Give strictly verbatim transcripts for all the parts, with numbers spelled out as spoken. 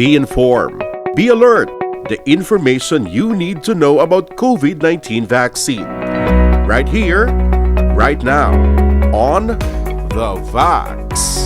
Be informed. Be alert. The information you need to know about COVID nineteen vaccine. Right here, right now, on The Vax.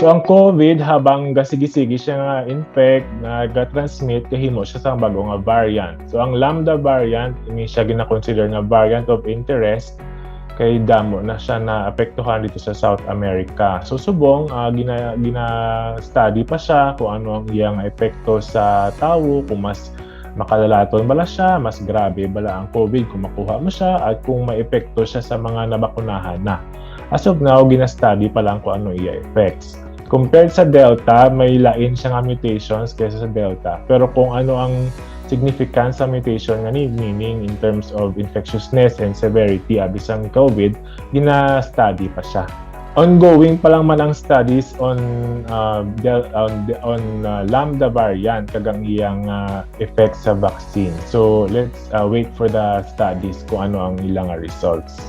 So ang COVID, habang gasigi-sigi siya nga infect, nagatransmit, kahimo siya sa bago nga variant. So ang Lambda variant, ini siya ginakonsider nga variant of interest kay damo na siya naapektuhan dito sa South America. So subong, uh, gina, gina-study pa siya kung ano ang iyang epekto sa tawo, kung mas makalalaton bala siya, mas grabe bala ang COVID kung makuha mo siya, at kung may epekto siya sa mga nabakunahan na. As of now, gina-study pa lang kung ano iya effects. Compared sa Delta, may lain siya nga mutations kaysa sa Delta. Pero kung ano ang significance sa mutation nga ni, meaning in terms of infectiousness and severity abi sang COVID, gina-study pa siya. Ongoing pa lang man ang studies on uh, del, on, on uh, Lambda variant kag ang iyang uh, effect sa vaccine. So let's uh, wait for the studies kung ano ang ilang results.